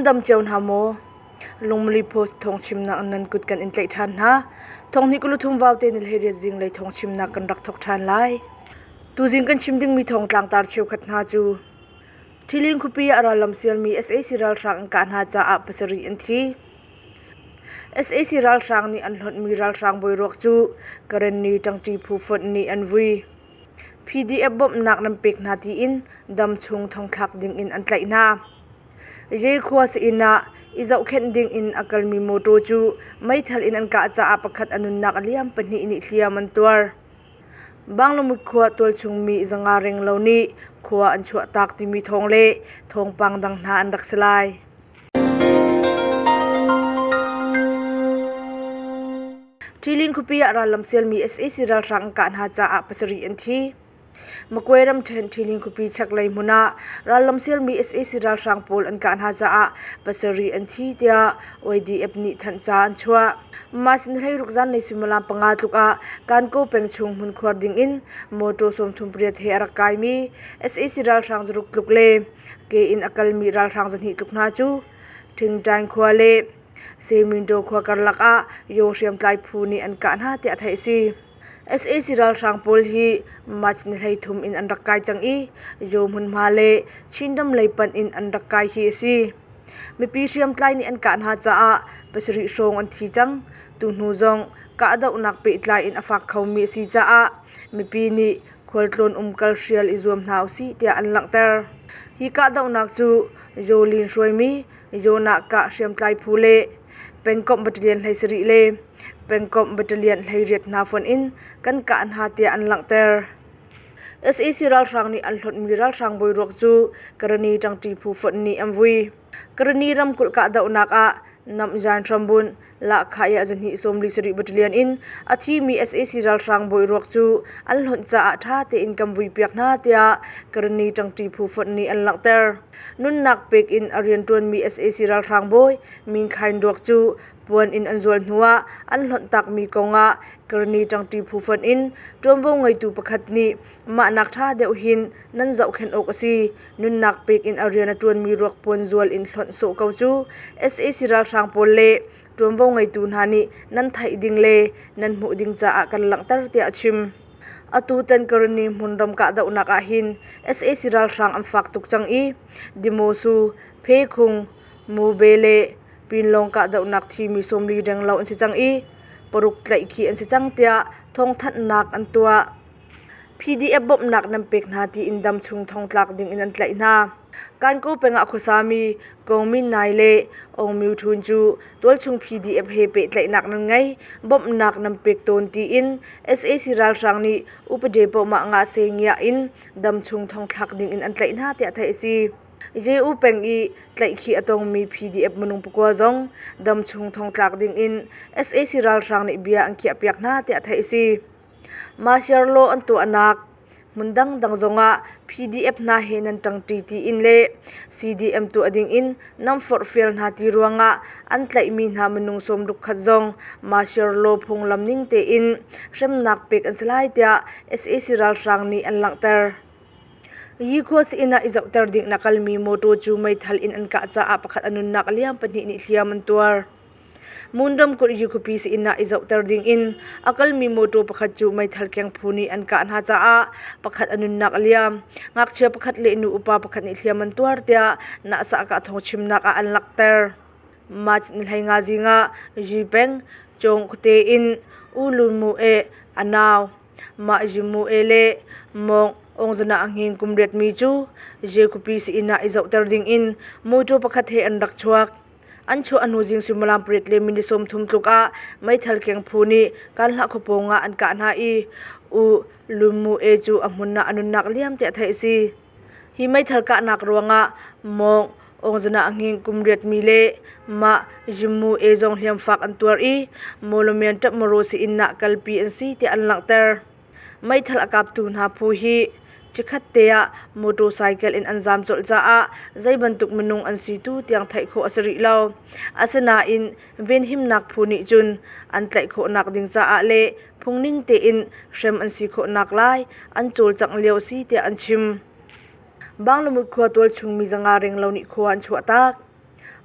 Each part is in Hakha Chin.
Nan dam cio hna maw? Lungmuli Post thawngchimnak in nan kut kan in tlaih ṭhan hna. Thonghnih kuluthum vaute ni hleiriat zinglei thawngchimnak kan rak thawk ṭhan lai. Tuzing kan chim dingmi thawng tlangtar cheukhat hna cu Ṭhilin khuapi ah rallam sialmi sac ralhrang an kah hna caah pasarih an thi. Sac ralhrang nih an hlonhmi ralhrang bawi ruak cu Karenni ṭangṭi phu fonh nih an vui. PDF bawmhnak nan pek hna tiin damchung thongthlak dingin an tlaih hna. Ye khua sii-inn ah i zohkhenh dingin a kalmi mawṭaw cu meithal in an kah caah pakhat a nunnak a liam, pahnih nih hliam an tuar. Banglamut khua tualchung mi zanga renglo nih khua an chuahtak timi thawng le thawngpang dang hna an rak si lai. Ṭilin khuapi ah rallam sialmi sac ralhrang an kah hna caah pasarih an thi. Magway ramṭhen Ṭilin khuapi chaklei hmun ah rallam sialmi sac ralhrang pawl an kah hna caah pasarih an thi tiah YDF nih thanhca an chuah. March ni 16 zanlei suimilam panga tluk ah Kankaw peng chung hmunkhuar ding in mawṭaw 38 he a rak kaimi sac ralhrang zaruk tluk le ke in a kalmi ralhrang zahnih tluk hna cu Ṭhingṭaing khua le Semintaw khua karlak ah Yaw hriamtlai phu nih an kah hna tiah theih a si. Sac ralhrang pawl hi March ni 13 in an rak kai cang i Yaw hmunhma le Chinram lei panh in an rak kai hi a si. Mipi hriamtlai nih an kah hna caah pasarih hrawng an thi cang. Tuhnu zong kahdohnak pehtlai in a fak khomi a si caah mipi nih khualtlawn umkal hrial i zuam hna usih tiah an langhter. Hi kahdohnak cu Yaw Lin hruaimi Jonah kah hriamtlai phu le pengkomh battalion 17 le pengkomh battalion 18 hna fonh in kan kah hna tiah an langhter. Sac ralhrang nih an hlonhmi ralhrang bawi ruak cu Karani ṭangṭi phu fonh nih an vui. Karani ramkulh kahdohnak ah Namjan hrambunh Lahkhah zahnih 47 battalion in a thimi sac ralhrang bawi ruak cu an hlonh caah ṭha tein kan vuipiak hna tiah Karani ṭangṭi phu fonh nih an langhter. Nunnak pek in a rianṭuanmi sac ralhrang bawi Min Khain ruak cu puan in an zual hnuah an hlonhtakmi kongah Karni ṭangṭi phu fonh in ṭuanvo ngeitu pakhat nih mahnak ṭha deuh hin nan zohkhenh awk a si. Nunnak pek in a rian a ṭuanmi ruak puan zual in hlonh sawh ko cu sac ralhrang pawl le ṭuanvo ngeitu hna nih nan theih ding le nan hmuh ding caah kan langhter tiah a chim. Atutan Karani hmunram kahdohnak ahhin sac ralhrang an fak tuk cang i Dimosu, Phekhung, Mube le Pinlawng kahdohnak thimi 40 renglo an si cang i paruk tlaihkhih an si cang tiah thawngthanhnak an tuah. PDF bawmhnak nan pek hna tiin damchung thongtlak ding in an tlaih hna. Kankaw peng ah khuasami Kong Min Nai le Aung Myo Htun cu tualchung PDF he pehtlaihnak nan ngei, bawmhnak nan pek tawn tiin sac ralhrang nih upade pohmah ngah se ngiah in damchung thongthlak ding in an tlaih hna tiah theih a si. JU peng i tlaihkhih a tongmi PDF minung pakua zong damchung thongtlak ding in sac ralhrang nih bia an khiahpiak hna tiah theih a si. Martial law an tuahnak hmun dangdang zongah PDF hna he nan ṭangṭi tiin le CDM tuah dingin nan forhfial hna ti ruangah an tlaihmi hna minung sawmruk khat zong martial law phunglam ning tein hremnak pek an si lai tiah sac ralhrang nih an langhter. Yikhua sii-inn ah i zohter ding in a kalmi mawṭaw cu meithal in an kah caah pakhat a nunnak a liam, pahnih nih hliam an tuar. Mun ramkulh Yi khuapi sii-inn ah i zohter dingin a kalmi mawṭaw pakhat cu meithal keng phu nih an kah hna caah pakhat a nunnak a liam. Ngakchia pakhat le nu upa pakhat nih hliam an tuar tiah Nahsahkah thawngchimnak ah an langhter. March ni 15 zing ah Yi peng Cawng khuate in U Lun Mu eh a nau Mah Yi Mu eh le Mawng Ongzana a hnging kum riatmi cu Ye khuapi sii-inn ah i zohter dingin mawṭaw pakhat he an rak chuak. An chuah hnu zing suimilam pariat le minute 30 tluk ah meithal keng phu nih Kanhlah khua pawng ah an kah hna i U Lun Mu E cu a hmun ah a nunnak liam tiah theih a si. Hi meithal kahnak ruangah Mawng Ongzana Hnging kum riatmi le mah Yim Mu E zong hliamfak an tuar i Mawlamyine Ṭapmaraw sii-inn ah kalpi an si tiah an langhter. Meithal a kaptu hna phu hi chikkhat te ah motorcycle in an zaam colh caah zei bantuk minung an si tu tiang theih khawh a si rih lo. Asinain venhimnak phu nih cun an tlaih khawhnak ding caah le phungning tein hrem an si khawhnak lai an cawlcangh lio a si tiah an chim. Banglamut khua tualchung mi zanga renglo nih khua an chuahtak.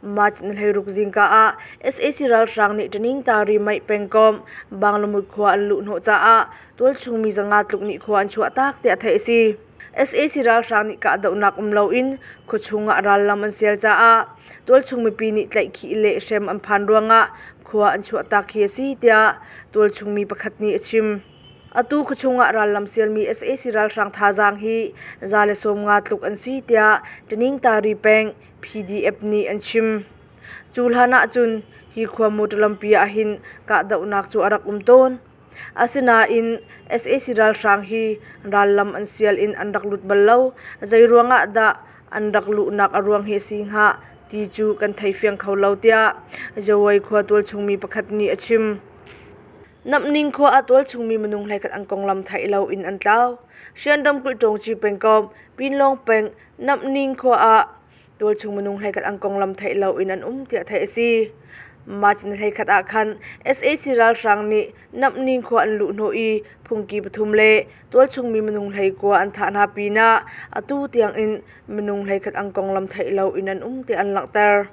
March ni 16 zingka ah sac ralhrang nih Taningtari Maih pengkomh Banglamut khua an luhhnawh caah tualchung mi 500 tluk nih khua an chuahtak tiah theih a si. Sac ralhrang nih kahdohnak um loin khuachung ah rallam an sial caah tualchung mipi nih tlaihkhih le hrem an phan ruangah khua an chuahtak hi a si tiah tualchung mi pakhat nih a chim. Atu khuachung ah rallam sialmi sac ralhrang thazaang hi 150 tluk an si tiah Taningtari peng PDF nih an chim. Cu hlan ahcun hi khua motor lampi ahhin kahdohnak cu a rak um tawn. Asinain sac ralhrang hi rallam an sial in an rak lut bal lo. Zeiruang ah dah an rak luhnak a ruang hi a si hnga ti cu kan thei fiang kho lo tiah Jawai khua tualchung mi pakhat nih a chim. Namning khua ah tualchungmi minung hleikhat an konglam theih loin an tlau. Shan ramkulh Ṭawngci pengkomh Pinlawng peng Namning khua ah tualchung minung hleikhat an konglam theih loin an um tiah theih a si. March ni 11 ah khan sac ralhrang nih Namning khua an luhhnawh i phungki pathum le tualchungmi minung 19 an thah hna pinah atu tiangin minung 11 an konglam theih loin an um tiah an langhter.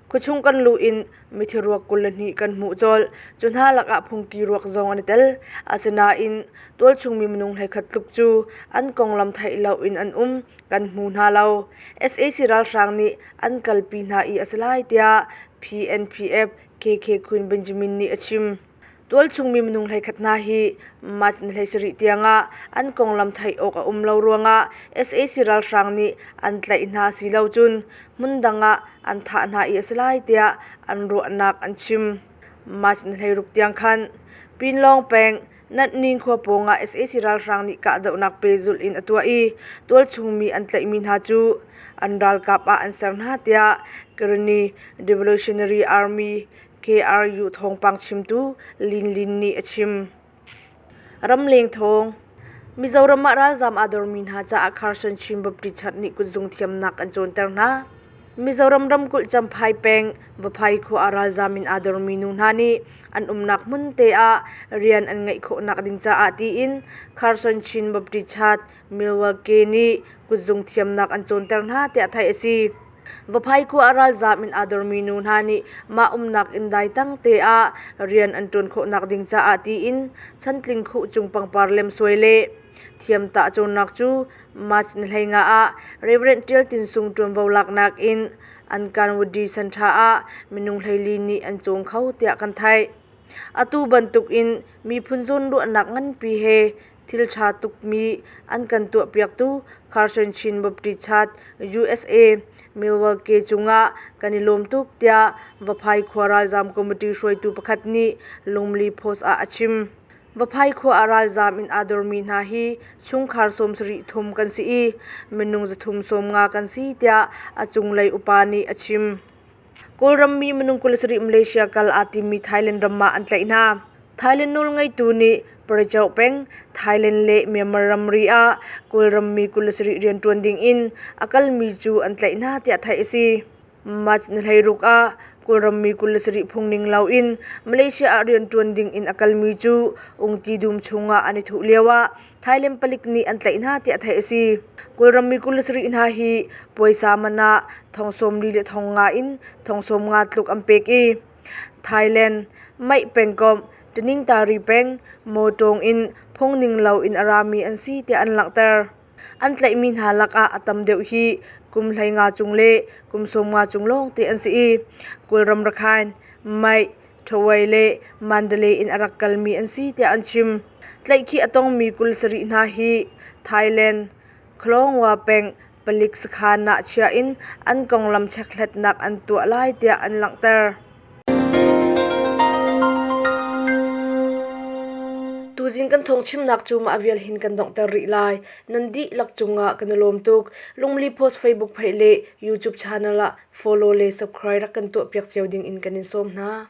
Khuachung kan luh in mithi ruak 22 kan hmuh colh. Cu hna lakah phungki ruak zong an i tel. Asinain tualchung mi minung 11 tluk cu an konglam theih loin an um, kan hmu hna lo. Sac ralhrang nih an kalpi hna i a si lai tiah PNPF KK Queen Benjamin nih a chim. Tualchung mi minung 11 hna hi March ni 17 tiangah an konglam theih awk a um lo ruangah sac ralhrang nih an tlaih hna si lo cun hmundang ah an thah hna i a si lai tiah an ruahnak an chim. March ni 16 tiang khan Pinlawng peng Natning khua pawngah sac ralhrang nih kahdohnak pehzulh in a tuah i tualchung mi an tlaihmi hna cu an ralkap ah an ser hna tiah Karenni Revolutionary Army KRU thawngpang chimtu Lin Lin nih a chim. Ramleng thawng Mizoram ah ralzaam aa dormi hna caah Carson Chin Baptist Church nih kutzung thiamnak an cawnter hna. Mizoram ramkulh Champhai peng Vaphai khua ah ralzaam in aa dormi nu hna nih an umnak hmun te ah rian an ngeih khawhnak ding caah tiin Carson Chin Baptist Church Milwaukee nih kutzung thiamnak an cawnter hna tiah theih a si. Vaphai khua ah ralzaam in aa dormi nu hna nih mah umnak inn daitang te ah rian an ṭuan khawhnak ding caah tiin chantling khuh cung pangpar lemsuai le thiamtah cawnnak cu March ni 15 ah Rev. Ṭial Tin Sung ṭuanvo laknak in an Kanwadi Sanṭha ah minung 14 nih an cawng kho tiah kan theih. Atu bantuk in miphun zawnruahnak nganpi he thil ṭha tukmi an kan tuahpiaktu Carson Chin Baptist Church USA Milwaukee cungah kan i lawm tuk tiah Vaphai khua ralzaam committee hruaitu pakhat nih Lungmli Post ah a chim. Vaphai khua ah ralzaam in aa dormi hna hi chungkhar 73 kan si i minung 350 kan si tiah a cunglei upa nih a chim. Kawlram mi minung 27 Malaysia kal aa timmi Thailand ram ah an tlaih hna. Thailand nawlngeitu nih Prachauk peng, Thailand le Myanmar ramri ah Kawlram mi 27 rianṭuan ding in a kalmi cu an tlaih hna tiah theih a si. March ni 16 ah Kawlram mi 27 phungning loin Malaysia ah rianṭuan ding in a kalmi cu Ungti dum chungah an i thuh lioah Thailand palik nih an tlaih hna tiah theih a si. Kawlram mi 27 hna hi puaisa man ah thong 45 in thong 50 tluk an pek i Thailand Maih pengkomh Taningtari peng Mawtawng in phungning loin a rami an si tiah an langhter. An tlaihmi hna lakah a tam deuh hi kum 15 cung le kum 50 cung lawngte an si i Kawlram Rakhine, Maih, Ṭhawei le Mandalay in a rak kalmi an si tiah an chim. Tlaihkhih a tongmi 27 hna hi Thailand Khlongwa peng palik sakhan ah chia in an konglam chekhlatnak an tuah lai tiah an langhter. Tuzing kan thawngchimnak cu mah vial hin kan donghter rih lai. Nan dihlak cungah kan i lawm tuk. Lungmli Post Facebook page le YouTube channel ah follow le subscribe rak kan tuahpiak cio ding in kan in sawm hna.